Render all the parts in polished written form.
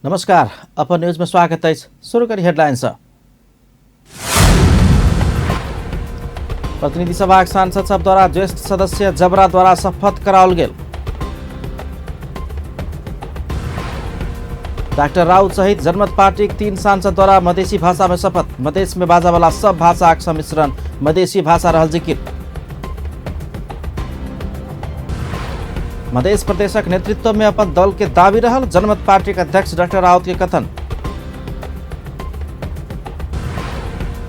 नमस्कार, अपन न्यूज में स्वागत अछि। शुरू करी हेडलाइन से। प्रतिनिधि सभाक सांसद सब द्वारा ज्येष्ठ सदस्य जबरा द्वारा शपथ कराओल गेल। डॉक्टर राउत सहित जनमत पार्टीक 3 सांसद द्वारा मधेसी भाषा में शपथ। मधेश में बाजावाला सब भाषाक सम्मिश्रण मधेसी भाषा रहल जिकिर। मध्य प्रदेशक नेतृत्व में अपन दल के दावी रहल जनमत पार्टी के अध्यक्ष डॉक्टर राउत के कथन।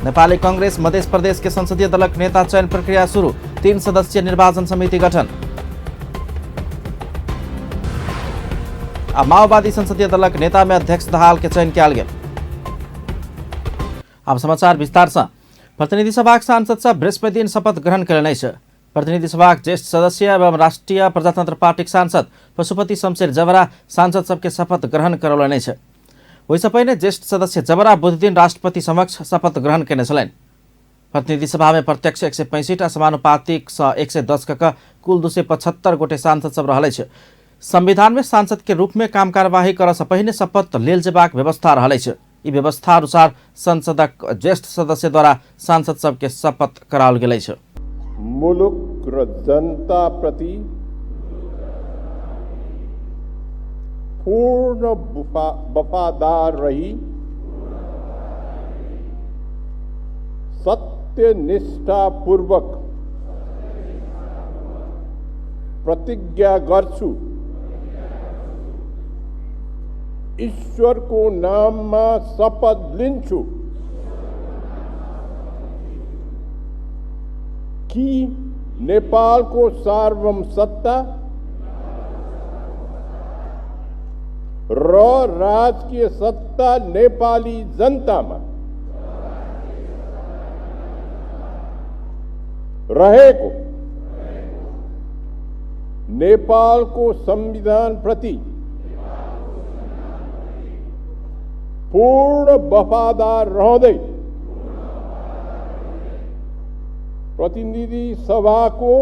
नेपाली कांग्रेस मध्य प्रदेश के संसदीय दलक नेता चयन प्रक्रिया शुरू। 3 सदस्यीय निर्वाचन समिति गठन। आ माओवादी संसदीय दलक नेता में अध्यक्ष दाहाल के चयन कयल गेल। आब समाचार विस्तार से। प्रतिनिधि सभाक सांसद सब बृहस्पति दिन शपथ ग्रहण कयलनि अछि। प्रतिनिधि सभाक ज्येष्ठ सदस्य एवं राष्ट्रिय प्रजातंत्र पार्टीक सांसद पशुपति शमशेर जबरा सांसद सबके शपथ ग्रहण करौलनि अछि। ओहिसँ पहिने ज्येष्ठ सदस्य जबरा बुधदिन राष्ट्रपति समक्ष शपथ ग्रहण कयने छलनि। प्रतिनिधि सभा में प्रत्यक्ष 165 आ समानुपातिक सँ 110 क कुल 275 गोटे सांसद सब रहल अछि। संविधान में सांसद के रूप में काम कार्यवाही करऽ सँ पहिने शपथ लेल जेबाक व्यवस्था रहल अछि। ई व्यवस्था अनुसार संसदक ज्येष्ठ सदस्य द्वारा सांसद सबके शपथ कराओल गेल अछि। मुलुक र जनताप्रति पूर्ण वफादार रही सत्यनिष्ठापूर्वक प्रतिज्ञा गर्छु। ईश्वरको नाममा शपथ लिन्छु कि नेपालको सार्वभौम सत्ता र राजकीय सत्ता नेपाली जनतामा रहेको नेपालको संविधानप्रति पूर्ण वफादार रहँदै प्रतिनिधि सभाको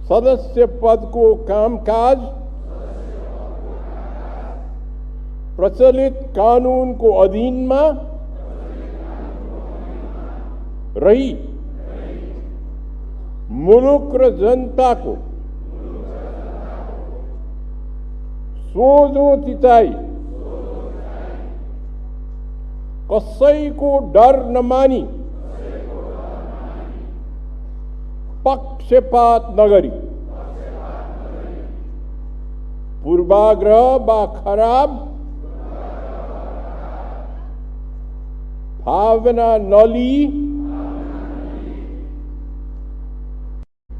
सदस्य पदको कामकाज प्रचलित कानुनको अधीनमा रही मुलुक र जनताको सोझो चिताई कसैको डर नमानी पक्षपात नगरी पूर्वाग्रह वा खराब भावना नलिई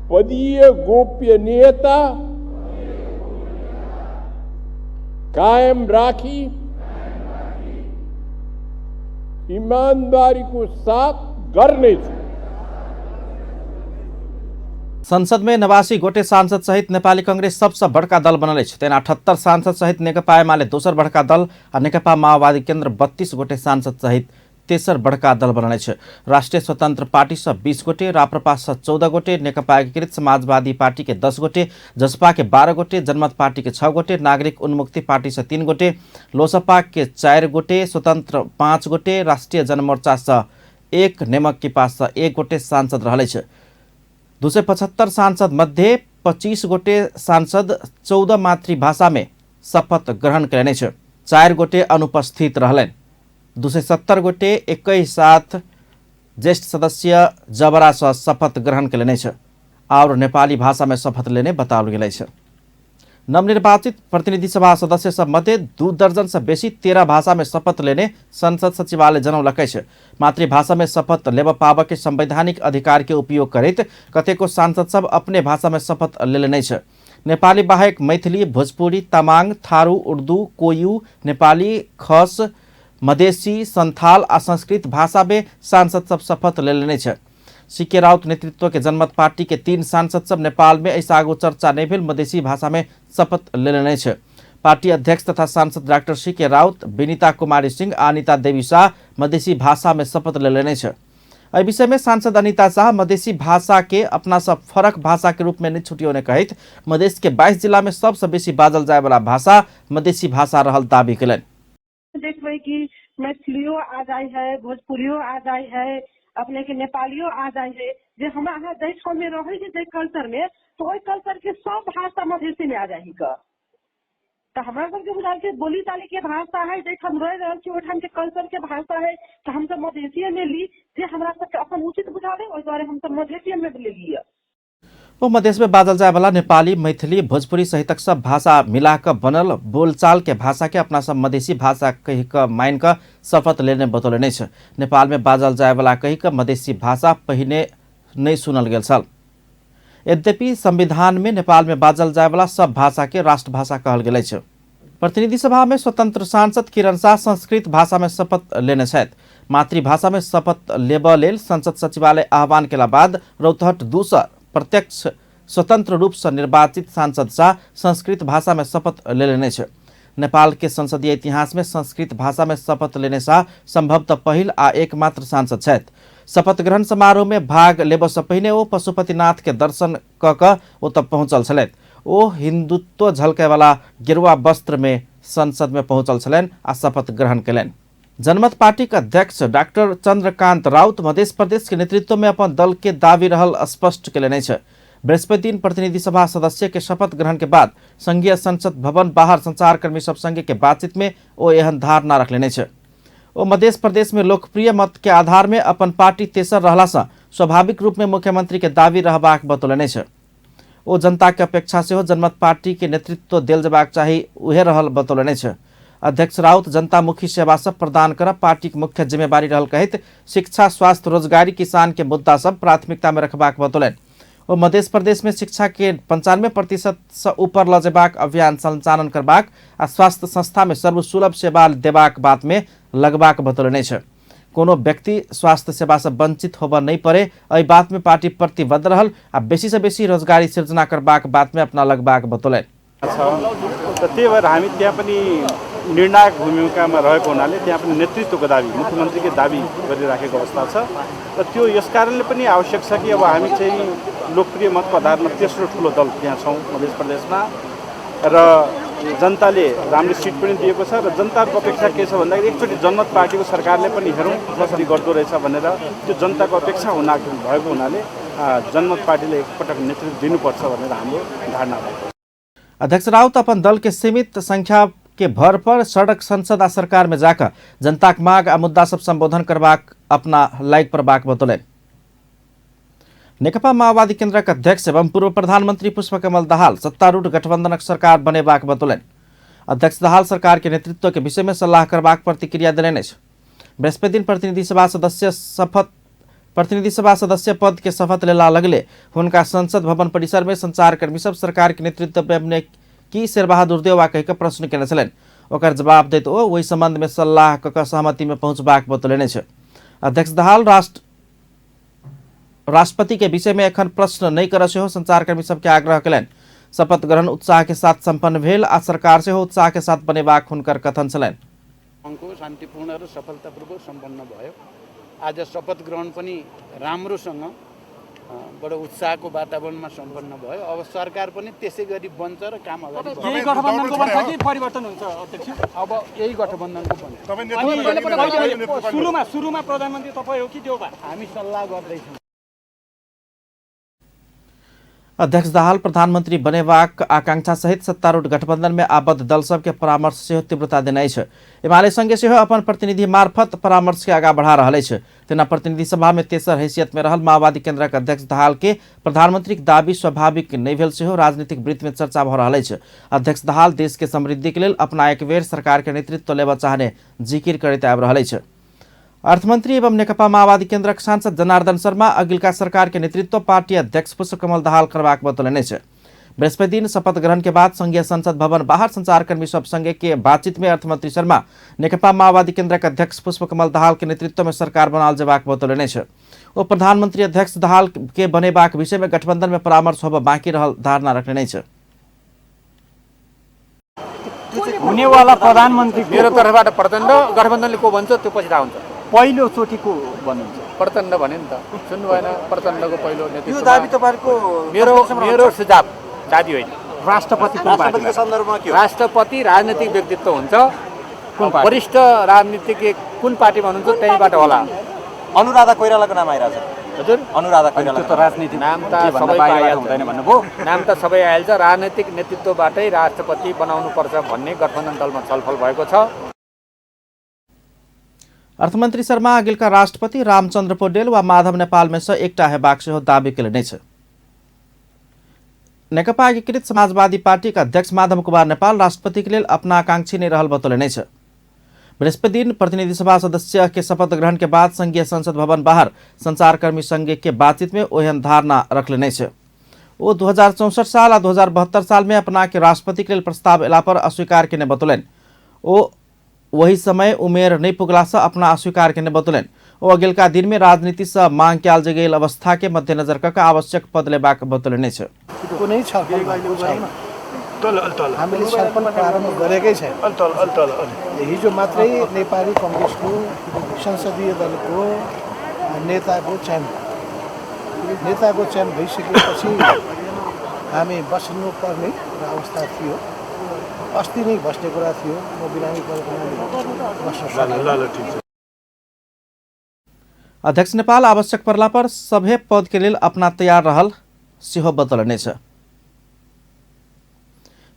पदीय गोपनीयता कायम राखी इमानदारीको साथ गर्नेछु। संसद में 89 गोटे सांसद सहित नेपाली कांग्रेस सबसँ बड़का दल बनल अछि। तेना 78 सांसद सहित नेकपा एमाले दोसर बड़का दल आ नेकपा माओवादी केन्द्र 32 गोटे सांसद सहित तेसर बड़का दल बनल अछि। राष्ट्रिय स्वतंत्र पार्टी सँ 20 गोटे, राप्रपा सँ 14 गोटे, नेकपा एकीकृत समाजवादी पार्टी के 10 गोटे, जसपा के 12 गोटे, जनमत पार्टी के 6 गोटे, नागरिक उन्मुक्ति पार्टी सँ 3 गोटे, लोसपा के 4 गोटे, स्वतंत्र 5 गोटे, राष्ट्रिय जनमोर्चा सँ 1, नेमकिपा सँ 1 गोटे सांसद रहल अछि। 275 सांसद मध्ये 25 गोटे सांसद 14 मातृभाषा में शपथ ग्रहण कयने अछि। 4 गोटे अनुपस्थित रहलनि। 270 गोटे एकहि साथ ज्येष्ठ सदस्य जबरा सँ शपथ ग्रहण कयलनि अछि आओर नेपाली भाषा में शपथ लेने बताओल गेल अछि। नवनिर्वाचित प्रतिनिधि सभा सदस्य सब मध्ये 2 दर्जन सँ बेसी 13 भाषा में शपथ लेने संसद सचिवालय जनौलक अछि। मातृभाषा में शपथ लेबऽ पाबऽ के संवैधानिक अधिकार के उपयोग करैत कतेको सांसद सब अपने भाषा में शपथ लेलनि अछि। नेपाली बाहेक मैथिली, भोजपुरी, तामाङ, थारू, उर्दू, कोयू, नेपाली, खस, मधेसी, संथाल आ संस्कृत भाषा में सांसद सब शपथ लेलनि अछि। सी के राउत नेतृत्व के जनमत पार्टी के 3 सांसद सब नेपाल में एहिसँ आगू चर्चा नहि भेल मधेसी भाषा में शपथ लेलनि अछि। पार्टी अध्यक्ष तथा सांसद डॉक्टर सी के राउत, विनीता कुमारी सिंह आ अनिता देवी शाह मधेसी भाषा में शपथ लेलनि अछि। एहि विषय में सांसद अनिता शाह मधेसी भाषा के अपना सब फरक भाषा के रूप में नहीं छुटियोने कहैत मधेश के 22 जिला में सबसे बेसी बाजल जाय वाला भाषा मधेसी भाषा रहल दावी केलनि। देखबै कि मैथिलियो आ जाइ है, भोजपुरियो आ जाइ है, अपने के नेपालियो आ जाइ है। जे हमरा अहाँ जाहि में रहै छै जाहि कल्चर में, तो ओहि कल्चर के सब भाषा मधेसी में आ जाइ है। तो हमरा सबके बुझायल कि बोली चाली के भाषा है, जाहिठाम रहि रहल छी ओहिठाम के कल्चर के भाषा है, तो हमसब मधेसीए में ली जे हमरा सबके अपन उचित बुझावे, ओहि दुआरे हमसब मधेसीए में लेलियै। ओ मधेश में बाजल जाय वाला नेपाली, मैथिली, भोजपुरी सहितक सब भाषा मिला कऽ बनल बोलचाल के भाषा के अपना सब मधेसी भाषा कहि कऽ मानि कऽ शपथ लेने बतौलनि अछि। नेपाल में बाजल जाय वाला कहि कऽ मधेसी भाषा पहिने नहि सुनल गेल छल। यद्यपि संविधान में नेपाल में बाजल जाय वाला सब भाषा के राष्ट्रभाषा कहल गेल अछि। प्रतिनिधि सभा में स्वतंत्र सांसद किरण शाह संस्कृत भाषा में शपथ लेने छथि। मातृभाषा में शपथ लेबऽ लेल संसद सचिवालय आह्वान केला बाद रौतहट 2 सँ प्रत्यक्ष स्वतंत्र रूप से निर्वाचित सांसद शाह संस्कृत भाषा में शपथ लेने अछि। नेपाल के संसदीय इतिहास में संस्कृत भाषा में शपथ लेने शाह संभवतः पहिल आ एकमात्र सांसद छथि। शपथ ग्रहण समारोह में भाग लेबऽ से पहिने ओ पशुपतिनाथ के दर्शन कऽ कऽ ओतऽ पहुँचल छलथि। ओ हिंदुत्व झलकयवला गेरुआ वस्त्र में संसद में पहुँचल छलनि आ शपथ ग्रहण केलनि। जनमत पार्टी के अध्यक्ष डॉक्टर चंद्रकांत राउत मध्य प्रदेश के नेतृत्व में अपन दल के दावी रहल स्पष्ट केलनि अछि। बृहस्पति दिन प्रतिनिधि सभा सदस्य के शपथ ग्रहण के बाद संघीय संसद भवन बाहर संचारकर्मी सब संगे के बातचीत में ओ एहन धारणा रखलनि अछि। ओ मध्य प्रदेश में लोकप्रिय मत के आधार में अपन पार्टी तेसर रहला से स्वाभाविक रूप में मुख्यमंत्री के दावी रहबाक बतौलनि अछि। ओ जनता के अपेक्षा सेहो जनमत पार्टी के नेतृत्व देल जेबाक चाही उहे रहल बतौलनि अछि। अध्यक्ष राउत जनतामुखी सेवा सब प्रदान करब पार्टी के मुख्य जिम्मेवारी रहल कहैत शिक्षा, स्वास्थ्य, रोजगारी, किसान के मुद्दा सब प्राथमिकता में रखबाक बतौलनि। ओ मध्य प्रदेश में शिक्षा के 95% से ऊपर ल जेबाक अभियान संचालन करबाक आ स्वास्थ्य संस्था में सर्वसुलभ सेवा देबाक बात में लगबाक बतौलनि अछि। कोनो व्यक्ति स्वास्थ्य सेवा से वंचित होबऽ नहीं पड़े एहि बात में पार्टी प्रतिबद्ध रहल आ बेसी से बेसी रोजगारी सिर्जना करबाक बात में अपना लगबाक बतौलनि। त त्यही भएर हामी त्यहाँ पनि निर्णायक भूमिकामा रहेको हुनाले त्यहाँ पनि नेतृत्वको दाबी, मुख्यमन्त्रीकै दाबी गरिराखेको अवस्था छ र त्यो यस कारणले पनि आवश्यक छ कि अब हामी चाहिँ लोकप्रिय मतको आधारमा तेस्रो ठुलो दल त्यहाँ छौँ मध्य प्रदेशमा र जनताले राम्रो सिट पनि दिएको छ र जनताको अपेक्षा के छ भन्दाखेरि एकचोटि जनमत पार्टीको सरकारले पनि हेरौँ कसरी गर्दो रहेछ भनेर त्यो जनताको अपेक्षा हुना भएको हुनाले जनमत पार्टीले एकपटक नेतृत्व दिनुपर्छ भनेर हाम्रो धारणा भएको। अध्यक्ष राउत अपन दल के सीमित संख्या के भर पर सड़क संसद आ सरकार में जाकर जनताक मांग आ मुद्दा सब संबोधन करबाक अपना लायक पड़बाक बतौलनि। नेकपा माओवादी केन्द्रक अध्यक्ष एवं पूर्व प्रधानमंत्री पुष्पकमल दाहाल सत्तारूढ़ गठबंधनक सरकार बनेबाक बतौलनि। अध्यक्ष दाहाल सरकार के नेतृत्व के विषय में सलाह करबाक प्रतिक्रिया देलनि अछि। बृहस्पति दिन प्रतिनिधि सभा सदस्य पद के शपथ लेला लगले हुनका संसद भवन परिसर में संचारकर्मी सब सरकार के नेतृत्व में अपने की शेरबहादुर देउवा कहि कऽ प्रश्न केने छलनि। ओकर जवाब दैत ओ ओहि संबंध में सलाह कऽ कऽ सहमति में पहुंचबाक बतौलनि अछि। अध्यक्ष दाहाल राष्ट्रपति के विषय में एखन प्रश्न नहीं करऽ सेहो संचारकर्मी सबके आग्रह केलनि। शपथ ग्रहण उत्साह के साथ संपन्न भेल आ सरकार सेहो उत्साह के साथ बनेबाक हुनकर कथन छलनि। शान्तिपूर्ण र सफलतापूर्वक सम्पन्न भयो। आज शपथ ग्रहण पनि राम्रोसँग बडो उत्साहको वातावरणमा सम्पन्न भयो। अब सरकार पनि त्यसै गरी बन्छ र काम अगाडि बढ्छ। यही गठबन्धनको बन्छ कि परिवर्तन हुन्छ अध्यक्ष? अब यही गठबन्धनको बन्छ। सुरुमा प्रधानमन्त्री तपाईँ हो कि देउबा? हामी सल्लाह गर्दैछौँ। अध्यक्ष दाहाल प्रधानमन्त्री बनेबाक आकांक्षा सहित सत्तारूढ़ गठबंधन में आबद्ध दल सबके परामर्श सेहो तीव्रता देने अछि। एमाले संगे सेहो अपन प्रतिनिधि मार्फत परामर्श के आगा बढ़ा रहल अछि। तेना प्रतिनिधि सभा में तेसर हैसियत में रहल माओवादी केन्द्रक अध्यक्ष दाहाल के प्रधानमंत्रीक दावी स्वाभाविक नहि भेल सेहो राजनीतिक वृत्त में चर्चा भऽ रहल अछि। अध्यक्ष दाहाल देश के समृद्धि के लेल अपना एक बेर सरकार के नेतृत्व लेबऽ चाहने जिकिर करैत आबि रहल अछि। अर्थमंत्री एवं नेकपा माओवादी केन्द्रक सांसद जनार्दन शर्मा अगिलका सरकार के नेतृत्व पार्टी अध्यक्ष पुष्पकमल दाहाल करबाक बतौलनि अछि। बृहस्पति दिन शपथ ग्रहण के बाद संघीय संसद भवन बाहर संचारकर्मी सब संगे के बातचीत में अर्थमंत्री शर्मा नेकपा माओवादी केन्द्रक अध्यक्ष पुष्पकमल दाहाल के नेतृत्व में सरकार बनाओल जेबाक बतौलनि अछि। ओ प्रधानमंत्री अध्यक्ष दाहाल के बनेबाक विषय में गठबंधन में परामर्श होबऽ बाँकी रहल धारणा रखलनि अछि। हुनेवाला प्रधानमन्त्री मेरो तर्फबाट प्रचण्ड, गठबन्धनले को भन्छ त्यो पछि थाहा हुन्छ। पहिलो चोटिको भन्नुहुन्छ? प्रचण्ड भने नि त, सुन्नु भएन? प्रचण्डको पहिलो नेतृत्व। यो दाबी तपाईहरुको मेरो सुझाव दाबी होइन। राष्ट्रपति राष्ट्रपतिको सन्दर्भमा के हो? राष्ट्रपति राजनीतिक व्यक्तित्व हुन्छ, वरिष्ठ राजनीतिक कुन पार्टीमा हुनुहुन्छ त्यहीबाट होला। अनुराधा कोइरालाको नाम आइरहेछ। हजुर, अनुराधा कोइराला त्यो त राजनीति नाम त सबै हुँदैन भन्नुभयो। नाम त सबै आइहाल्छ। राजनीतिक नेतृत्वबाटै राष्ट्रपति बनाउनु पर्छ भन्ने गठबन्धन दलमा छलफल भएको छ। अर्थमन्त्री शर्मा अगिलका राष्ट्रपति रामचन्द्र पौडेल वा माधव नेपालमे सँ एकटा हेबाक सेहो दावी केलनि अछि। नेकपा एकीकृत समाजवादी पार्टीका अध्यक्ष माधव कुमार नेपाल राष्ट्रपतिके लेल अपना आकांक्षी नहि रहल बतौलनि अछि। बृहस्पति दिन प्रतिनिधि सभा सदस्य के शपथ ग्रहण के बाद संघीय संसद भवन बाहर संचारकर्मी संघ के बातचीत में ओहन धारणा रखलनि अछि। ओ 2064 साल आ 2072 साल में अपना के राष्ट्रपति के लेल प्रस्ताव एला पर अस्वीकार केने बतौलनि। ओ वही समय उमेर नहीं पुगला से अपना अस्वीकार केने बतौलनि। ओ अगिलका दिन में राजनीति से मांग कयल गेल अवस्था के मध्यनजर कऽ आवश्यक पद लेबाक बतौलनि अछि। कुनै छलफल छैन, हामीले छलफल प्रारम्भ गरेकै छैन। हिजो मात्रै नेपाली कङ्ग्रेसको संसदीय दलको नेताको चयन भइसकेपछि हामी बस्नुपर्ने अवस्था थियो। अस्ति नै बस्ने कुरा थियो, म बिरामी परेको बस्न सकिनँ। अध्यक्ष नेपाल आवश्यक पड़ला पर सभे पद के लेल अपना तैयार रहल सेहो बतौलनि अछि।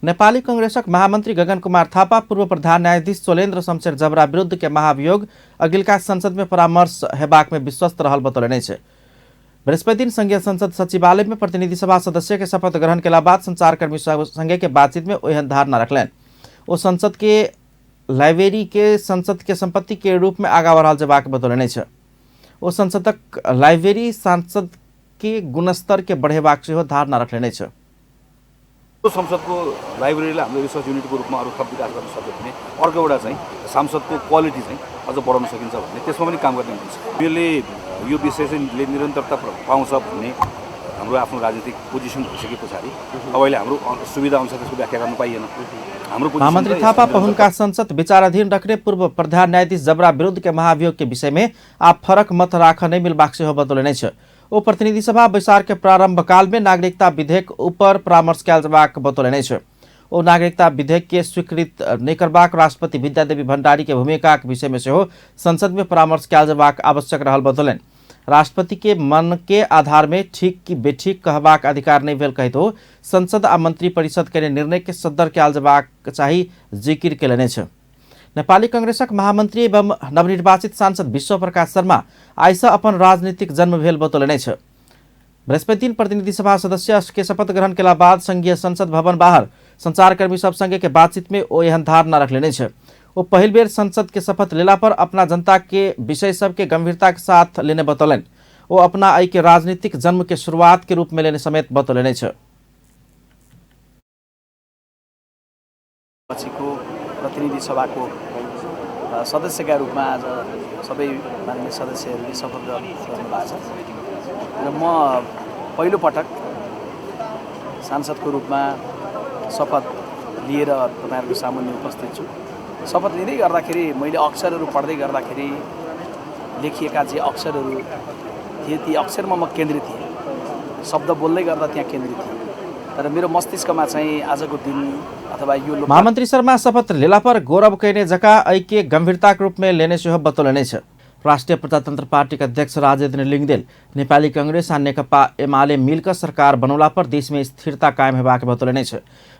नेपाली कांग्रेसक महामंत्री गगन कुमार थापा पूर्व प्रधान न्यायाधीश शैलेन्द्र शमशेर जबरा विरुद्ध के महाभियोग अगिलका संसद में परामर्श हेबाक में विश्वस्त रहल बतौलनि अछि। बृहस्पति दिन संघीय संसद सचिवालय में प्रतिनिधि सभा सदस्य के शपथ ग्रहण केला बाद संचारकर्मी संघ के बातचीत में ओहन धारणा रखलनि। ओ संसद के लाइब्रेरी के संसद के संपत्ति के रूप में आगा बढ़ाल जेबाक बतौलनि अछि। ओ संसदक लाइब्रेरी सांसद के गुणस्तर के बढ़ेबाक सेहो धारणा रखलनि अछि। संसदको लाइब्रेरीलाई हामीले रिसर्च युनिटको रूपमा अरू थप विकास गर्न सक्यो भने अर्को एउटा चाहिँ सांसदको क्वालिटी चाहिँ अझ बढाउन सकिन्छ भन्ने त्यसमा पनि काम गर्ने हुन्छ। यसले यो विषय चाहिँ निरन्तरता पाउँछ भन्ने हाम्रो आफ्नो राजनीतिक पोजिसन भइसके पछाडि अब अहिले हाम्रो सुविधा अनुसार त्यसको व्याख्या गर्न पाइएन। हाम्रो महामंत्री थापा पहुनका संसद विचाराधीन रखने पूर्व प्रधान न्यायाधीश जबरा विरुद्ध के महाभियोग के विषय में आप फरक मत राख नहीं मिलबाक सेहो बतौलनि अछि। ओ प्रतिनिधि सभा बैसार के प्रारंभ काल में नागरिकता विधेयक ऊपर परामर्श कयल जेबाक बतौलनि अछि। ओ नागरिकता विधेयक के स्वीकृत नहि करबाक राष्ट्रपति विद्यादेवी भंडारी के भूमिका के विषय में सेहो संसद में परामर्श कयल जेबाक आवश्यक रहल बतौलनि। राष्ट्रपति के मन के आधार में ठीक कि बेठीक कहबाक अधिकार नहीं भेल कहैत हो संसद आ मंत्री परिषद के निर्णय के सदर कयल जेबाक चाही जिकिर केलनि अछि। नेपाली कांग्रेसक महामंत्री एवं नवनिर्वाचित सांसद विश्व प्रकाश शर्मा आइसँ अपन राजनीतिक जन्म भेल बतौलनि अछि। बृहस्पति दिन प्रतिनिधि सभा सदस्य के शपथ ग्रहण केला बाद संघीय संसद भवन बाहर संचारकर्मी सब संगे के बातचीत में ओ एहन धारणा रखलनि अछि। ओ पहिल बेर संसद के शपथ लेला पर अपना जनता के विषय सबके गंभीरता के साथ लेने बतौलनि। ओ अपना एहि के राजनीतिक जन्म के शुरुआत के रूप में लेने समेत बतौलनि अछि। पछिको प्रतिनिधि सभाको सदस्यका रूपमा आज सबै माननीय सदस्यहरूले शपथ ग्रहण गर्नुभएको छ र म पहिलोपटक सांसदको रूपमा शपथ लिएर तपाईँहरूको सामुन्ने उपस्थित छु। शपथ लिँदै गर्दाखेरि मैले अक्षरहरू पढ्दै गर्दाखेरि लेखिएका जे अक्षरहरू थिए ती अक्षरमा म केन्द्रित थिएँ, शब्द बोल्दै गर्दा त्यहाँ केन्द्रित थिएँ, तर मेरो मस्तिष्कमा चाहिँ आजको दिन अथवा यो महामंत्री शर्मा शपथ लेला पर गौरव कयने जकाँ एहि के गंभीरताक रूप में लेने सेहो बतौलनि अछि। राष्ट्रिय प्रजातंत्र पार्टी के अध्यक्ष राजेन्द्र लिंगदेल नेपाली कांग्रेस आ नेकपा एमाले मिलकर सरकार बनौला पर देश में स्थिरता कायम हेबाक बतौलनि अछि।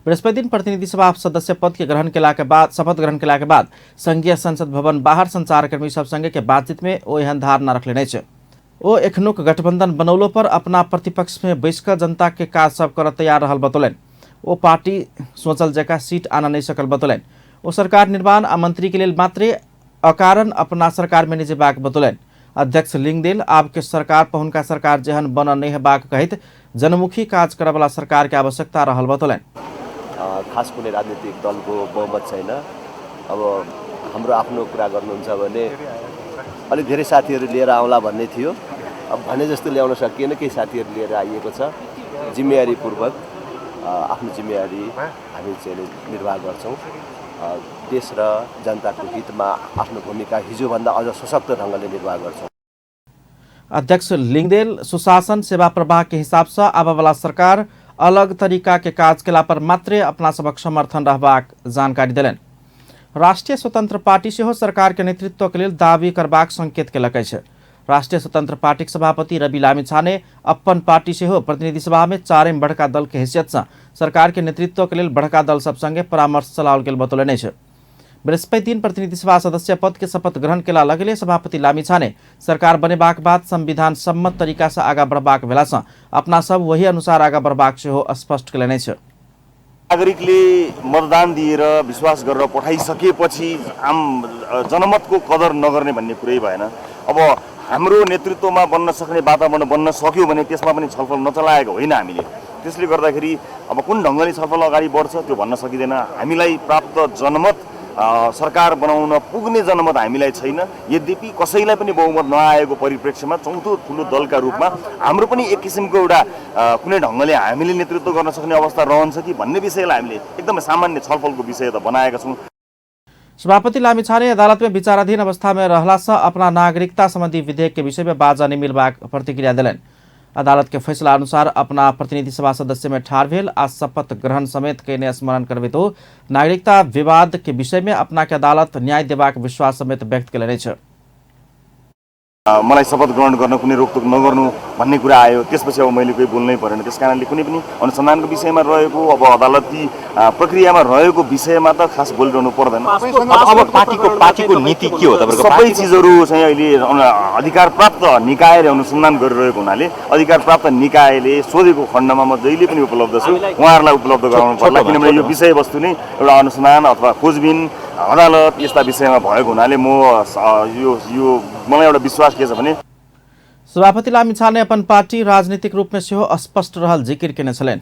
बृहस्पति दिन प्रतिनिधि सभा सदस्य पद के ग्रहण केला के बाद शपथ ग्रहण केला के बाद संघीय संसद भवन बाहर संचारकर्मी सब संगे के बातचीत में ओ एहन धारणा रखलनि अछि। ओ एखनुक गठबंधन बनौलो पर अपना प्रतिपक्ष में बैसकर जनता के काज सब कर तैयार रहल बतौलनि। ओ पार्टी सोचल जकाँ सीट आना नहीं सकल बतौलनि। ओ सरकार निर्माण आ मंत्री के लेल मात्रे अकारण अपना सरकार में नहीं जेबाक बतौलनि। अध्यक्ष लिंगदेल आब के सरकार पर हुनका सरकार जेहन बनल नहीं हेबाक कहैत जनमुखी काज करऽवला सरकार के आवश्यकता रहल बतौलनि। खास कुनै राजनीतिक दलको बहुमत छैन। अब हाम्रो आफ्नो कुरा गर्नुहुन्छ भने अलिक धेरै साथीहरू लिएर आउला भन्ने थियो, अब भने जस्तो ल्याउन सकिएन, केही साथीहरू लिएर आइएको छ। जिम्मेवारीपूर्वक आफ्नो जिम्मेवारी हामी चाहिँ निर्वाह गर्छौँ। देश र जनताको हितमा आफ्नो भूमिका हिजोभन्दा अझ सशक्त ढङ्गले निर्वाह गर्छौँ। अध्यक्ष लिंगदेल सुशासन सेवा प्रवाह के हिसाब से आबयवला सरकार अलग तरीका के काज केला पर मात्रे अपना सबक समर्थन रहबाक जानकारी देलनि। राष्ट्रिय स्वतंत्र पार्टी सेहो सरकार के नेतृत्व के लेल दावी करबाक संकेत केलक अछि। राष्ट्रिय स्वतंत्र पार्टीक सभापति रवि लामिछाने अपन पार्टी सेहो प्रतिनिधि सभा में चारिम बड़का दल के हैसियत से सरकार के नेतृत्व के लेल बड़का दल सब संगे परामर्श चलाओल गेल बतौलनि अछि। बृहस्पति दिन प्रतिनिधि सभा सदस्य पद के शपथ ग्रहण केला लगले सभापति लामिछाने सरकार बनेबाक बाद संविधान सम्मत तरीका से आगा बढ़बाक भेला से अपना सब वही अनुसार आगा बढ़बाक सेहो स्पष्ट केलनि अछि। नागरिकले मतदान दिएर विश्वास गरेर पठाइसकेपछि आम जनमतको कदर नगर्ने भन्ने कुरै भएन। अब हाम्रो नेतृत्वमा बन्न सक्ने वातावरण बन्न सक्यो भने त्यसमा पनि छलफल नचलाएको होइन हामीले। त्यसले गर्दाखेरि अब कुन ढङ्गले छलफल अगाडि बढ्छ त्यो भन्न सकिँदैन। हामीलाई प्राप्त जनमत सरकार बनाउन पुग्ने जनमत हामीलाई छैन। यद्यपि कसैलाई पनि बहुमत नआएको परिप्रेक्ष्यमा चौथो ठुलो दलका रूपमा हाम्रो पनि एक किसिमको एउटा कुनै ढङ्गले हामीले नेतृत्व गर्न सक्ने अवस्था रहन्छ कि भन्ने विषयलाई हामीले एकदमै सामान्य छलफलको विषय त बनाएका छौँ। सभापति लामिछाने अदालत में विचाराधीन अवस्था में रहला से अपना नागरिकता संबंधी विधेयक के विषय में बाजा नहीं मिलबाक प्रतिक्रिया देलनि। अदालत के फैसला अनुसार अपना प्रतिनिधि सभा सदस्य में ठाढ़ भेल आ शपथ ग्रहण समेत कयने स्मरण करबैत ओ नागरिकता विवाद के विषय में अपना के अदालत न्याय देबाक विश्वास समेत व्यक्त केलनि अछि। मलाई शपथ ग्रहण गर्न कुनै रोकटोक नगर्नु भन्ने कुरा आयो, त्यसपछि अब मैले कोही बोल्नै परेन। त्यस कारणले कुनै पनि अनुसन्धानको विषयमा रहेको अब अदालती प्रक्रियामा रहेको विषयमा त खास बोलिरहनु पर्दैन। अब पार्टीको नीति के हो तपाईँको? सबै चिजहरू चाहिँ अहिले अधिकार प्राप्त निकायले अनुसन्धान गरिरहेको हुनाले अधिकार प्राप्त निकायले सोधेको खण्डमा म जहिले पनि उपलब्ध छु, उहाँहरूलाई उपलब्ध गराउनु पर्ला। किनभने यो विषयवस्तु नै एउटा अनुसन्धान अथवा खोजबिन अदालत यस्ता विषयमा भएको हुनाले म यो यो मलाई एउटा विश्वास के छ भने सभापति लामिछाने अपन पार्टी राजनीतिक रूप में सेहो स्पष्ट रहल जिकिर केने छलनि।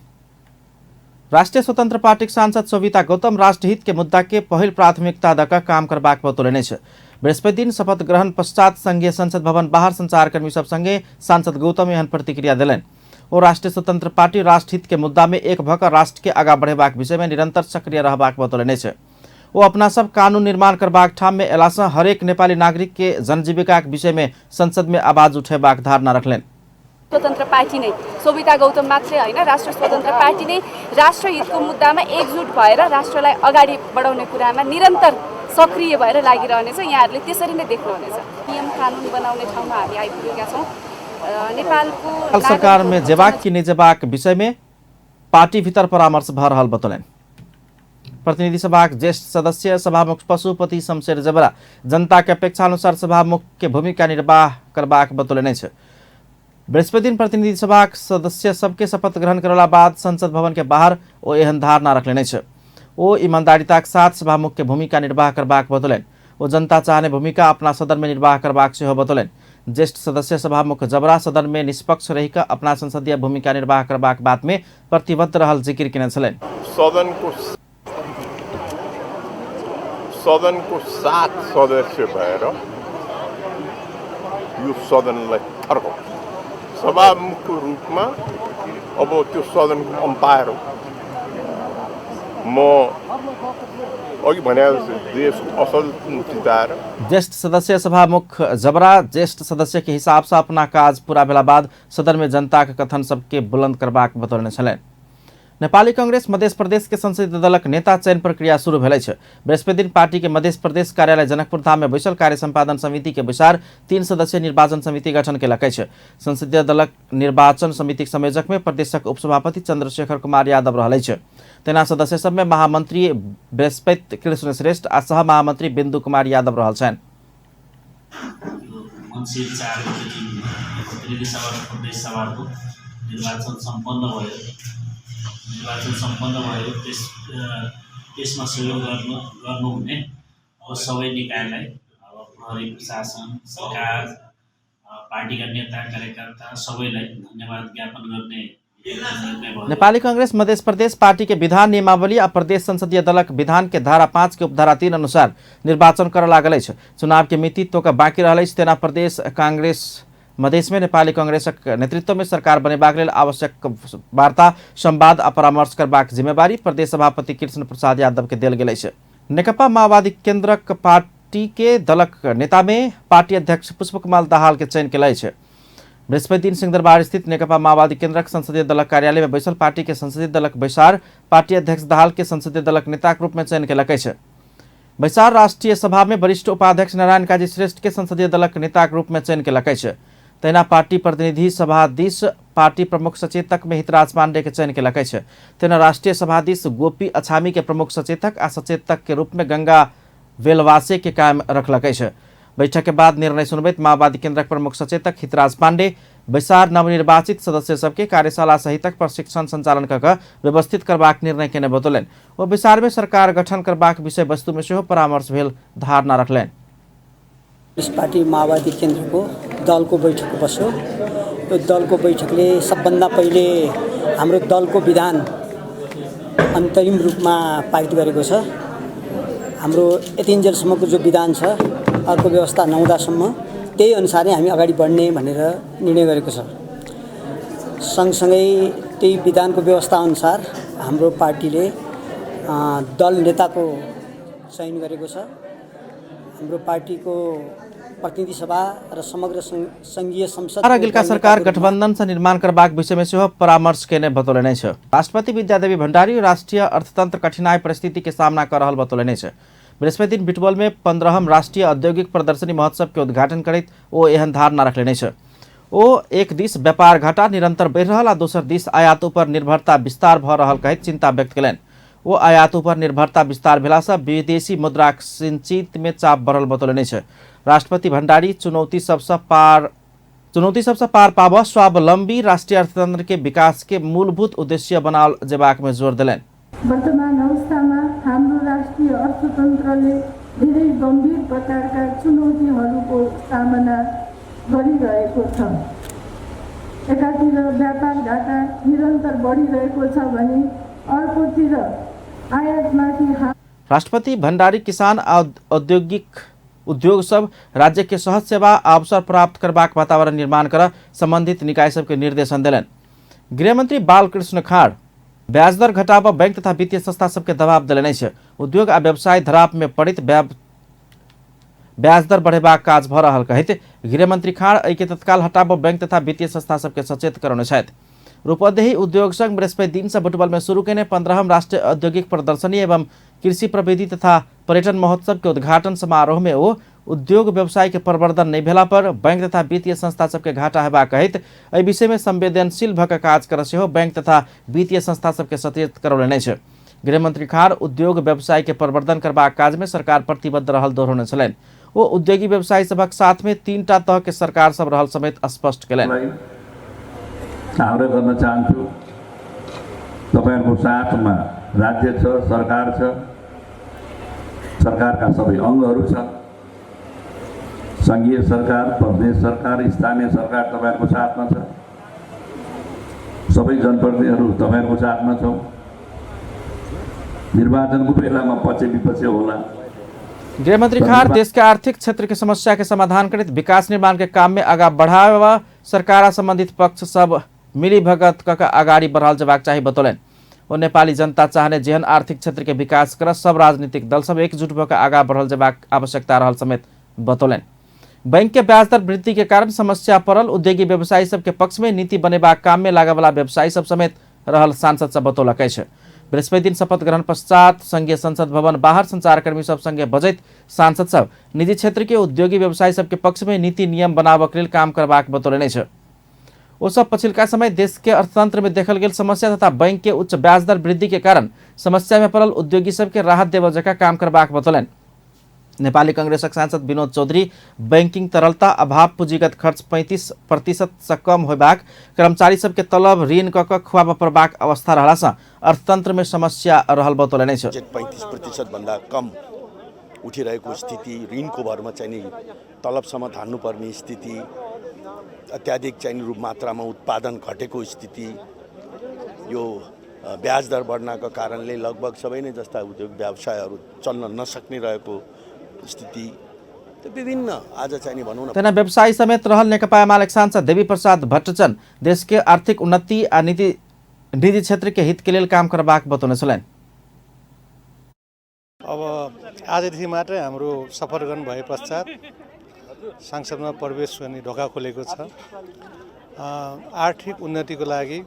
राष्ट्रिय स्वतंत्र पार्टीक सांसद सविता गौतम राष्ट्रहित के मुद्दा के पहिल प्राथमिकता दऽ कऽ काम करबाक बतौलनि अछि। बृहस्पति दिन शपथ ग्रहण पश्चात संघीय संसद भवन बाहर संचारकर्मी सब संगे सांसद गौतम एहन प्रतिक्रिया देलनि। ओ राष्ट्रिय स्वतंत्र पार्टी राष्ट्रहित के मुद्दा में एक भऽ कऽ राष्ट्र के आगा बढ़ेबाक विषय में निरंतर सक्रिय रहबाक बतौलनि अछि। ओ अपना सब कानून निर्माण करबाक ठाम में अयलासँ हरेक नेपाली नागरिक के जनजीविकाक विषय में संसद में आवाज उठेबाक धारणा रखलनि। स्वतन्त्र पार्टी नै सोभिता गौतम मात्रै होइन, राष्ट्र स्वतन्त्र पार्टी नै राष्ट्रहितको मुद्दामा एकजुट भएर राष्ट्रलाई अगाडि बढाउने कुरामा निरन्तर सक्रिय भएर लागिरहनेछ। यहाँहरूले त्यसरी नै देख्नुहुनेछ। नियम कानुन बनाउने ठाउँमा हामी आइपुगेका छौँ। नेपालको सरकार में जेबाक कि नहि जेबाक विषय में पार्टी भीतर परामर्श भऽ रहल बतौलनि। प्रतिनिधि सभाक ज्येष्ठ सदस्य सभामुख पशुपति शमशेर जबरा जनता के अपेक्षा अनुसार सभामुख के भूमिका निर्वाह करबाक बतौलनि अछि। बृहस्पति दिन प्रतिनिधि सभाक सदस्य सबके शपथ ग्रहण करला बाद संसद भवन के बाहर ओ एहन धारणा रखलनि अछि। ओ ईमानदारिताक साथ सभामुख के भूमिका निर्वाह करबाक बतौलनि। ओ जनता चाहने भूमिका अपना सदन में निर्वाह करबाक सेहो बतौलनि। ज्येष्ठ सदस्य सभामुख जबरा सदन में निष्पक्ष रहि कऽ अपना संसदीय भूमिका निर्वाह करबाक बात में प्रतिबद्ध रहल जिकिर केने छलनि। सदनको 7 सदस्य भएर यो सदनलाई थर्काउँछ। सभामुखको रूपमा अब त्यो सदनको अम्पायर हो। म अघि भने जस्तो देशको असल जिताएर ज्येष्ठ सदस्य सभामुख जबरा ज्येष्ठ सदस्य के हिसाब से अपना काज पूरा भेला बाद सदन में जनता के कथन सबके बुलंद करबाक बतौने छलनि। नेपाली कांग्रेस मध्य प्रदेश के संसदीय दलक नेता चयन प्रक्रिया शुरू भेल अछि। बृहस्पति दिन पार्टी के मध्य प्रदेश कार्यालय जनकपुर धाम में बैसल कार्य सम्पादन समिति के बैसार 3 सदस्यीय निर्वाचन समिति गठन केलक अछि। संसदीय दलक निर्वाचन समितिक संयोजक में प्रदेशक उपसभापति चंद्रशेखर कुमार यादव रहल अछि। तेना सदस्य सब में महामंत्री बृहस्पति कृष्ण श्रेष्ठ आ सह महामंत्री बिंदु कुमार यादव रहल छनि। निर्वाचन सम्पन्न भयो। त्यसमा सहयोग गर्नुहुने अब सबै निकायलाई, अब प्रहरी प्रशासन, सरकार, पार्टीका नेता कार्यकर्ता सबैलाई धन्यवाद ज्ञापन गर्ने निर्णय भयो। नेपाली कांग्रेस मध्य प्रदेश पार्टी के विधान नियमावली आ प्रदेश संसदीय दलक विधान के धारा 5 के उपधारा 3 अनुसार निर्वाचन कर लागल अछि। चुनाव के मिति तोक बाँकी रहल अछि। तेना प्रदेश कांग्रेस मधेश में नेपाली कांग्रेसक नेतृत्व में सरकार बनेबाक लेल आवश्यक वार्ता, संवाद आ परामर्श करबाक जिम्मेवारी प्रदेश सभापति कृष्ण प्रसाद यादव के देल गेल अछि। नेकपा माओवादी केन्द्रक पार्टी के दलक नेता में पार्टी अध्यक्ष पुष्पकमल दाहाल के चयन केलक अछि। बृहस्पति दिन सिंहदरबार स्थित नेकपा माओवादी केन्द्रक संसदीय दलक कार्यालय में बैसल पार्टी के संसदीय दलक बैसार पार्टी अध्यक्ष दाहाल के संसदीय दलक नेताक रूप में चयन केलक अछि। बैसार राष्ट्रीय सभा में वरिष्ठ उपाध्यक्ष नारायण काजी श्रेष्ठ के संसदीय दलक नेताक रूप में चयन केलक अछि। तहिना पार्टी प्रतिनिधि सभा दिस पार्टी प्रमुख सचेतक में हितराज पांडे के चयन केलक अछि। तहिना राष्ट्रीय सभा दिस गोपी अछामी के प्रमुख सचेतक आ सचेतक के रूप में गंगा वेलवासे के कायम रखलक अछि। बैठक के बाद निर्णय सुनबैत माओवादी केन्द्रक प्रमुख सचेतक हितराज पांडे बैसार नवनिर्वाचित सदस्य सबके कार्यशाला सहितक प्रशिक्षण संचालन कऽ व्यवस्थित करबाक निर्णय केने बतौलनि। ओ बैसार में सरकार गठन करबाक विषय वस्तु में सेहो परामर्श भेल धारणा रखलनि। पार्टी माओवादी केन्द्रको दलको बैठक बस्यो। यो दलको बैठकले सबभन्दा पहिले हाम्रो दलको विधान अन्तरिम रूपमा पारित गरेको छ। हाम्रो यतिन्जेलसम्मको जो विधान छ अर्को व्यवस्था नहुँदासम्म त्यही अनुसार नै हामी अगाडि बढ्ने भनेर निर्णय गरेको छ। सँगसँगै त्यही विधानको व्यवस्था अनुसार हाम्रो पार्टीले दल नेताको चयन गरेको छ। हाम्रो पार्टीको प्रतिनिधि सभा र समग्र संघीय संसद अगिलका सरकार गठबंधन से निर्माण करबाक विषय में सेहो परामर्श केने बतौलनि अछि। राष्ट्रपति विद्यादेवी भण्डारी राष्ट्रीय अर्थतंत्र कठिनाई परिस्थिति के सामना कर रहल बतौलनि अछि। बृहस्पति दिन बिटवल में 15वां राष्ट्रीय औद्योगिक प्रदर्शनी महोत्सव के उद्घाटन करैत ओ एहन धारणा रखलनि अछि। ओ एक दिस व्यापार घाटा निरंतर बढ़ि रहल आ दोसर दिस आयात ऊपर निर्भरता विस्तार भऽ रहल कहैत चिंता व्यक्त केलनि। ओ आयात ऊपर निर्भरता विस्तार भेलासँ विदेशी मुद्राक संचित में चाप बढ़ल बतौलनि अछि। राष्ट्रपति भण्डारी चुनौती सबसँ पार पाबऽ स्वावलंबी राष्ट्रीय अर्थतंत्र के विकास के मूलभूत उद्देश्य बनाओल जेबाक में जोर देलनि। वर्तमान अवस्थामा हाम्रो राष्ट्रिय अर्थतन्त्रले धेरै गम्भीर प्रकारका चुनौतीहरूको सामना गरिरहेको छ। एकातिर व्यापार घाटा निरन्तर बढिरहेको छ भने अर्कोतिर आयातमाथि। राष्ट्रपति भण्डारी किसान आ औद्योगिक उद्योग सब राज्य के सहज सेवा अवसर प्राप्त करबाक वातावरण निर्माण कर संबंधित निकाय सबके निर्देशन देलनि। गृहमंत्री बालकृष्ण खाड़ ब्याज दर घटाब बैंक तथा वित्तीय संस्था सबके दबाव देलनि अछि। उद्योग आ व्यवसाय धराप में पड़ित ब्याज दर बढ़ेबाक काज भऽ रहल कहैत गृहमंत्री खाड़ एहिके तत्काल हटाब बैंक तथा वित्तीय संस्था सबके सचेत करौने छथि। रूपन्देही उद्योग संघ बृहस्पति दिन से बुटवल में शुरू केने 15वां राष्ट्रीय औद्योगिक प्रदर्शनी एवं कृषि प्रविधि तथा पर्यटन महोत्सव के उद्घाटन समारोह में ओ उद्योग व्यवसाय के प्रवर्धन नहीं भेला पर बैंक तथा वित्तीय संस्था सबके घाटा हेबाक कहैत एहि विषय में संवेदनशील भऽ कऽ काज कर सेहो बैंक तथा वित्तीय संस्था सबके सचेत करौलनि अछि। गृहमंत्री खाड़ उद्योग व्यवसाय के प्रवर्धन करबाक काज में सरकार प्रतिबद्ध रहल दोहरौने छलनि। ओ उद्योगी व्यवसायी सभक साथ में 3टा तह के सरकार सब रहल समेत स्पष्ट केलनि। आग्रह गर्न चाहन्छु, तपाईहरुको साथमा राज्य छ, सरकार छ, सरकारका सबै अङ्गहरू छन्, संघीय सरकार, प्रदेश सरकार, स्थानीय सरकार तपाईहरुको साथमा छ, सबै जनप्रतिनिधिहरू तपाईहरुको साथमा छौँ। निर्वाचनको बेलामा पक्ष विपक्ष होला। गृहमंत्री खाड़ देश के आर्थिक क्षेत्र के समस्या के समाधान करैत विकास निर्माण के काम में आगा बढ़ावा सरकार संबंधित पक्ष सब मिलीभगत कऽ अगाडि बढ़ाओल जेबाक चाही बतौलनि। ओ नेपाली जनता चाहने जेहन आर्थिक क्षेत्र के विकास कर सब राजनीतिक दल सब एकजुट भऽ कऽ आगा बढ़ल जेबाक आवश्यकता रहल समेत बतौलनि। बैंक के ब्याज दर वृद्धि के कारण समस्या पड़ल उद्योगी व्यवसायी सबके पक्ष में नीति बनेबाक काम में लागयवला व्यवसायी सब समेत रहल सांसद सब बतौलक अछि। बृहस्पति दिन शपथ ग्रहण पश्चात संघीय संसद भवन बाहर संचारकर्मी सब संगे बजैत सांसद सब निजी क्षेत्र के उद्योगी व्यवसायी सबके पक्ष में नीति नियम बनाबक लेल काम करबाक बतौलनि अछि। ओ सब पछिलका समय देश के अर्थतंत्र में देखल गेल समस्या तथा बैंक के उच्च ब्याज दर वृद्धि के कारण समस्या में पड़ल उद्योगी सबके राहत देबऽ जकाँ काम करबाक बतौलनि। नेपाली कांग्रेसक सांसद विनोद चौधरी बैंकिंग तरलता अभाव, पूंजीगत खर्च 35% से कम होबाक, कर्मचारी सबके तलब ऋण कऽ कऽ खुआबऽ पड़बाक अवस्था रहलासँ अर्थतंत्र में समस्या रहल बतौलनि अछि। 35% भन्दा कम उठिरहेको स्थिति, ऋणको भरमा चाहिँ नि तलबसम्म धान्नुपर्ने स्थिति, अत्याधिक चाहिँ रूप मात्रामा उत्पादन घटेको स्थिति, यो ब्याज दर बढ्नको कारणले लगभग सबै नै जस्ता उद्योग व्यवसायहरू चल्न नसक्ने रहेको स्थिति, विभिन्न आज चाहिँ नि भनौँ न। तेना व्यवसायी समेत रहल नेकपा एमाले सांसद देवी प्रसाद भट्टचन देश के आर्थिक उन्नति आ निजी क्षेत्र के हित के लेल काम करबाक बतौने छलनि। अब आजदेखि मात्रै हाम्रो शपथ ग्रहण भए पश्चात संसदमा प्रवेश गर्ने ढोका खोलेको छ। आर्थिक उन्नतिको लागि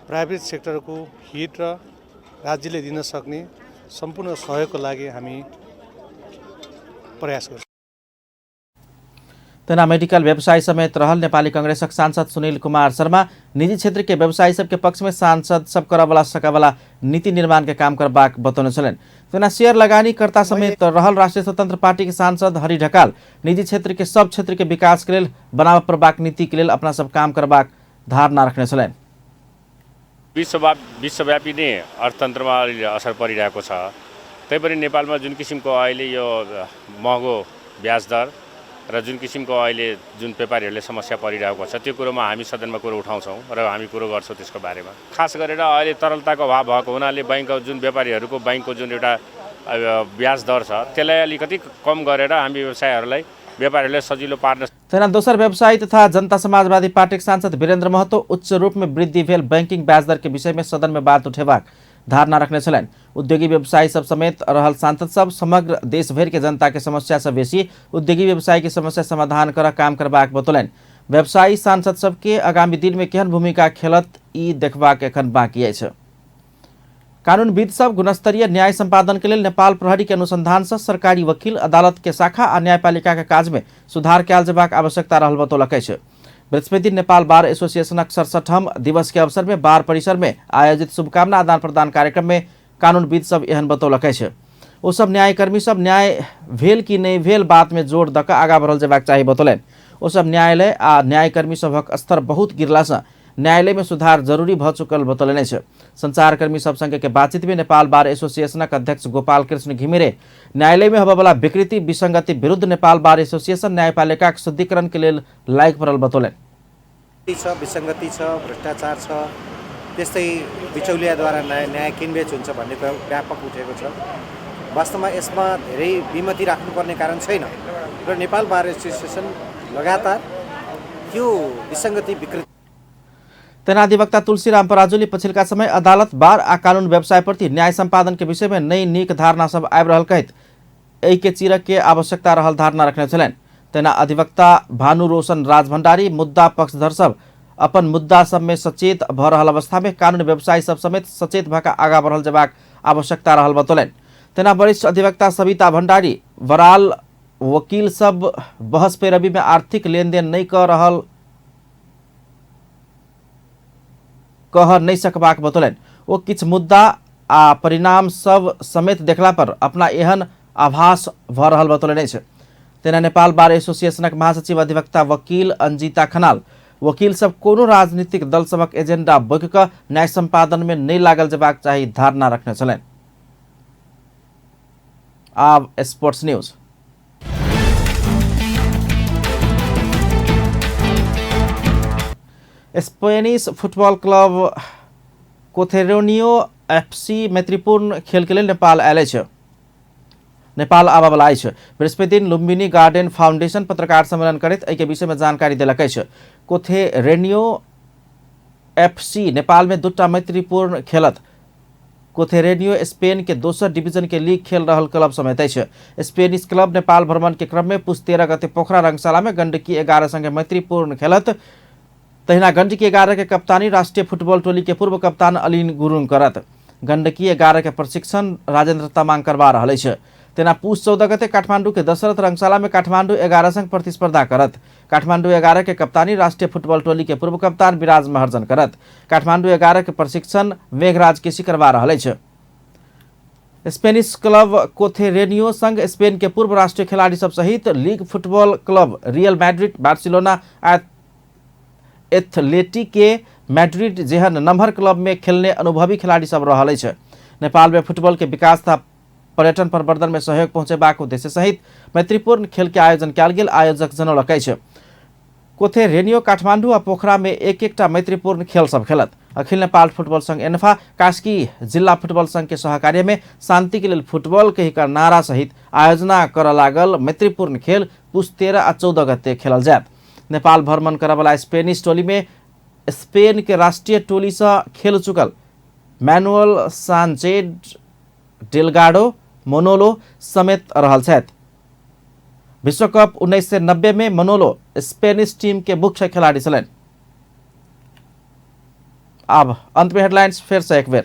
प्राइभेट सेक्टरको हित र राज्यले दिन सक्ने सम्पूर्ण सहयोगको लागि हामी प्रयास गर्छौँ। तेना मेडिकल व्यवसायी समेत रहल नेपाली कांग्रेसक सांसद सुनील कुमार शर्मा निजी क्षेत्र के व्यवसायी सबके पक्ष में सांसद सब करबला सकबला नीति निर्माण के काम करबाक बतौने छलनि। तेना शेयर लगानीकर्ता समेत रहल राष्ट्रिय स्वतंत्र पार्टी के सांसद हरि ढकाल निजी क्षेत्र के सब क्षेत्र के विकास के लेल बनाव पड़बाक नीति के लेल अपना सब काम करबाक धारणा रखने छलनि। विश्वव्यापी नै अर्थतन्त्रमा अलि असर परिरहेको छ। तैपनि नेपालमा जुन किसिमको अहिले यो महँगो ब्याज दर र जुन किसिमको अहिले जुन व्यापारीहरूले समस्या परिरहेको छ त्यो कुरोमा हामी सदनमा कुरो उठाउँछौँ र हामी कुरो गर्छौँ त्यसको बारेमा। खास गरेर अहिले तरलताको अभाव भएको हुनाले बैङ्कको जुन व्यापारीहरूको बैङ्कको जुन एउटा ब्याज दर छ त्यसलाई अलिकति कम गरेर हामी व्यवसायहरूलाई व्यापारीहरूलाई सजिलो पार्न। तेना दोसर व्यवसायी तथा जनता समाजवादी पार्टी के सांसद वीरेंद्र महतो उच्च रूप में वृद्धि भेल बैंकिंग ब्याज दर के विषय में सदन में बात उठेबाक धारणा रखने छलनि। उद्योगी व्यवसायी सब समेत रहल सांसद सब समग्र देशभरि के जनता के समस्या से बेसी उद्योगी व्यवसायी के समस्या समाधान कर काम करबाक बतौलनि। व्यवसायी सांसद सबके आगामी दिन में केहन भूमिका खेलत ई देखबाक एखन बाकी अछि। कानूनविद सब गुणस्तरीय न्याय संपादन के लेल नेपाल प्रहरी के अनुसंधान से सरकारी वकील अदालत के शाखा आ न्यायपालिका के काज में सुधार कयल जेबाक आवश्यकता रहल बतौलक अछि। बृहस्पति नेपाल बार एसोसिएशनक 67ठम दिवस के अवसर में बार परिसर में आयोजित शुभकामना आदान प्रदान कार्यक्रम में कानूनविद सब एहन बतौलक अछि। ओ सब न्यायकर्मी सब न्याय भेल कि नहि भेल बात में जोर दऽ कऽ आगाँ बढ़ल जेबाक चाही बतौलनि। ओ सब न्यायालय आ न्यायकर्मी सभक स्तर बहुत गिरला न्यायालय में सुधार जरूरी भ चुकल बतौलनि अछि। संचारकर्मी सब संगे के बातचीत में नेपाल बार एसोसिएशनक अध्यक्ष गोपाल कृष्ण घिमिरे न्यायालय में होबयवला विकृति विसंगति विरुद्ध नेपाल बार एसोसिएशन न्यायपालिका के शुद्धिकरण के लेल लागि पड़ल बतौलनि। विसंगति छ, भ्रष्टाचार छ, त्यस्तै बिचौलियाद्वारा न्याय किनबेच हुन्छ भन्ने कुरा व्यापक उठेको छ। वास्तवमा यसमा धेरै विमति राख्नुपर्ने कारण छैन र नेपाल बार एसोसिएसन लगातार त्यो विसंगति विकृति। तेना अधिवक्ता तुलसीराम पराजुली पछिल्का समय अदालत बार आ कानून व्यवसाय प्रति न्याय सम्पादन के विषय में नई नीक धारणा सब आबि रहल कहैत एहि के चीरक के आवश्यकता रहल धारणा रखने छलनि। तेना अधिवक्ता भानु रोशन राज भंडारी मुद्दा पक्षधर सब अपन मुद्दा सब में सचेत भ रहल अवस्था में कानून व्यवसायी सब समेत सचेत भऽ कऽ आगाँ बढ़ल जेबाक आवश्यकता रहल बतौलनि। तेना वरिष्ठ अधिवक्ता सविता भंडारी वराल वकील सब बहस पैरवी में आर्थिक लेनदेन नहि कऽ रहल कह नहि सकबाक बतौलनि। ओ किछु मुद्दा आ परिणाम सब समेत देखला पर अपना एहन आभास भऽ रहल बतौलनि अछि। तेना नेपाल बार एसोसिएशनक महासचिव अधिवक्ता वकील अंजिता खनाल वकील सब कोनो राजनीतिक दल सभक एजेंडा बोकि कऽ न्याय सम्पादन में नहि लागल जेबाक चाही धारणा रखने छलनि। आब sports news. Spanish football club Coterráneo FC मैत्रीपूर्ण खेल के लेल नेपाल आयल अछि। नेपाल आबयवला अछि। बृहस्पति दिन लुम्बिनी गार्डन फाउंडेशन पत्रकार सम्मेलन करैत एहि के विषय में जानकारी देलक अछि। कोथेरेनियो एफसी नेपाल में दूटा मैत्रीपूर्ण खेलत। कोथेरेनियो स्पेन के दोसर डिवीजन के लीग खेल रहल क्लब समेत अछि। स्पेनिश क्लब नेपाल भ्रमण के क्रम में पुस 13 गते पोखरा रंगशाला में गण्डकी 11 संगे मैत्रीपूर्ण खेलत। तहिना गण्डकी 11 के कप्तानी राष्ट्रिय फुटबॉल टोली के पूर्व कप्तान अलिन गुरुङ करत। गण्डकी 11 के प्रशिक्षण राजेन्द्र तामाङ करवा रहल अछि। तेना पुस 14 गते काठमाडौँ के दशरथ रंगशाला में काठमाडौँ 11 संग प्रतिस्पर्धा करत। काठमाडौँ 11 के कप्तानी राष्ट्रिय फुटबॉल टोली के पूर्व कप्तान विराज महर्जन करत। काठमाडौँ 11 के प्रशिक्षण मेघराज केसी करवा रहल अछि। स्पेनिश क्लब कोथेरेनियो संग स्पेन के पूर्व राष्ट्रीय खिलाड़ी सब सहित league football club Real Madrid, Barcelona आ एथलेटिक मैड्रिड जेहन नम्हर क्लब में खेलने अनुभवी खिलाड़ी सब रहल अछि। नेपाल में फुटबॉल के विकास तथा पर्यटन प्रवर्धन में सहयोग पहुँचेबाक उद्देश्य सहित मैत्रीपूर्ण खेल के आयोजन कयल गेल आयोजक जनौलक अछि। कोथेरेनियो काठमाडौँ आ पोखरा में एक एकटा मैत्रीपूर्ण खेल सब खेलत। अखिल नेपाल फुटबॉल संघ एन्फा कास्की जिल्ला फुटबॉल संघ के सहकार्य में शांति के लेल फुटबॉल के हिकर नारा सहित आयोजना करऽ लागल मैत्रीपूर्ण खेल पुस 13 आ 14 गते खेलल जायत। नेपाल भ्रमण करऽवला स्पेनिश टोली में स्पेन के राष्ट्रीय टोली से खेल चुकल मैनुअल सांचेज डेलगाडो, मोनोलो समेत रहल छथि। विश्व कप 1990 में मनोलो स्पेनिश टीम के मुख्य खिलाड़ी छलनि। अब अंत में हेडलाइंस फिर से एक बेर।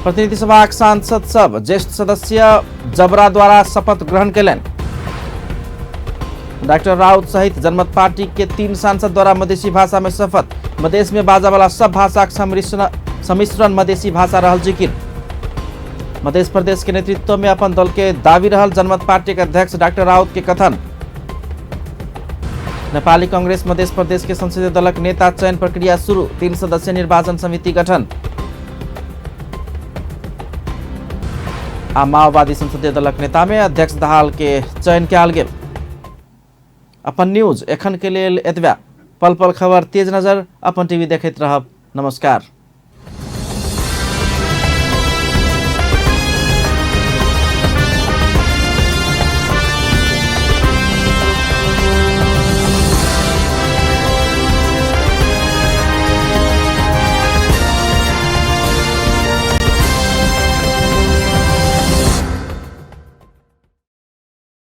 प्रतिनिधि सभाक सांसद सब ज्येष्ठ सदस्य जबरा द्वारा शपथ ग्रहण कयलनि। डॉक्टर राउत सहित जनमत पार्टी के 3 सांसद द्वारा मधेसी भाषा में शपथ। मधेश में बाजा वाला सब भाषा सम्मिश्रण मधेसी भाषा रहल जिकिर। मध्य प्रदेश के नेतृत्व में अपन दल के दावी रहल जनमत पार्टी के अध्यक्ष डॉक्टर राउत के कथन। नेपाली कांग्रेस मध्य प्रदेश के संसदीय दलक नेता चयन प्रक्रिया शुरू, 3 सदस्यीय निर्वाचन समिति गठन। आ माओवादी संसदीय दलक नेता में अध्यक्ष दाहाल के चयन कयल गेल। अपन न्यूज एखन के लेल एतबा। पल पल खबर तेज नजर अपन टीवी देखैत रहब। नमस्कार।